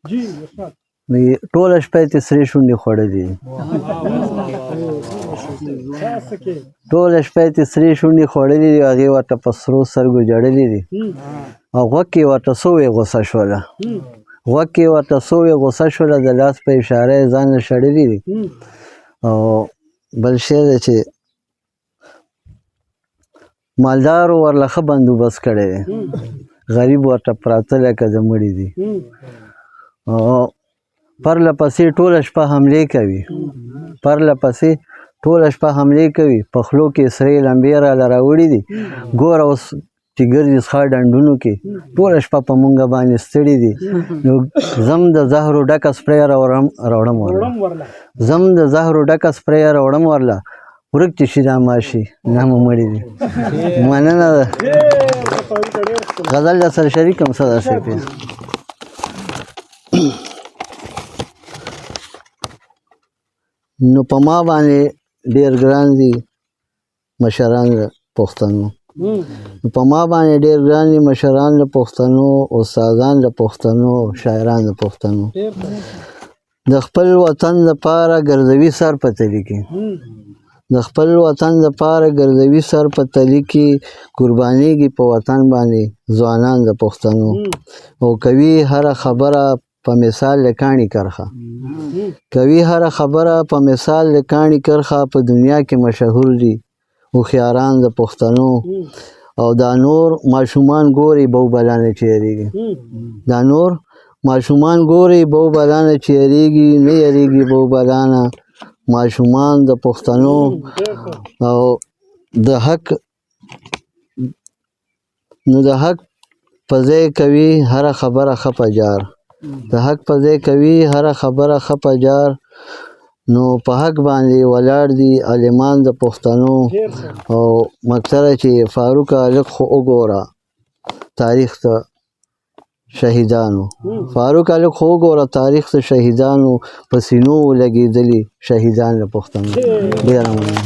جی استاد. ټوله شپه یې سرې شونډې خوړلې دي. ټوله شپه یې سرې شونډې خوړلې دي، هغې ورته په سرو سترګو ژړلې دي. او غوږ کې ورته سوې غوسه شوله، غوږ کې ورته سوې غوسه شوله، د لاس په اشاره یې ځان له شړلي دي. او بل شی دی چې مالدارو ورله ښه بندوبست کړی دی، غریب ورته پراته لکه د مړي دي. او پرله پسې ټوله شپه حملې کوي، پرله پسې ټوله شپه حملې کوي، په خولو کې سرې لمبې راله راوړي دي. ګوره اوس چې ګرځي څښا ډنډونو کې، ټوله شپه په مونږه باندې ستړي دي. نو زم د زهرو ډکه سپری راوړم ورله، زم د زهرو ډکه سپری راوړم ورله، ورک چې شي دا ماشي نه مو مړي دي. مننه ده. غزل در سره شریک هم څه داسې پیښ. نو په ما باندې ډېر ګران دي مشران له پښتنو، نو په ما باندې ډېر ګران دي مشران له پښتنو، استادان له پښتنو، شاعران له پښتنو. د خپل وطن لپاره ګرځوي سر په تلي کې، د خپل وطن لپاره ګرځوي سر په تلي کې، قربانیږي په وطن باندې ځوانان د پښتنو. او کوي هره خبره په مثال له کاڼي کرښه، کوي هره خبره په مثال له کاڼي کرښه، په دنیا کې مشهور دي هوښیاران د پښتنو. او دا نور ماشومان ګوري بو بلانه چې یریږي، دا نور ماشومان ګوري بو بلانه چې یریږي، نه یریږي بو بلانه ماشومان د پښتنو. او د حق، نو د حق په ځای کوي هره خبره ښه په جار، د حق په ځای کوي هره خبره ښه په جار، نو په حق باندې ولاړ دي عالمان د پښتنو. او مکتره چې فاروق هلک خو وګوره تاریخ ته شهیدانو، فاروق هلک خو وګوره تاریخ ته شهیدانو، په سینو لګېدلي شهیدان له پښتنو. ډېره مننه.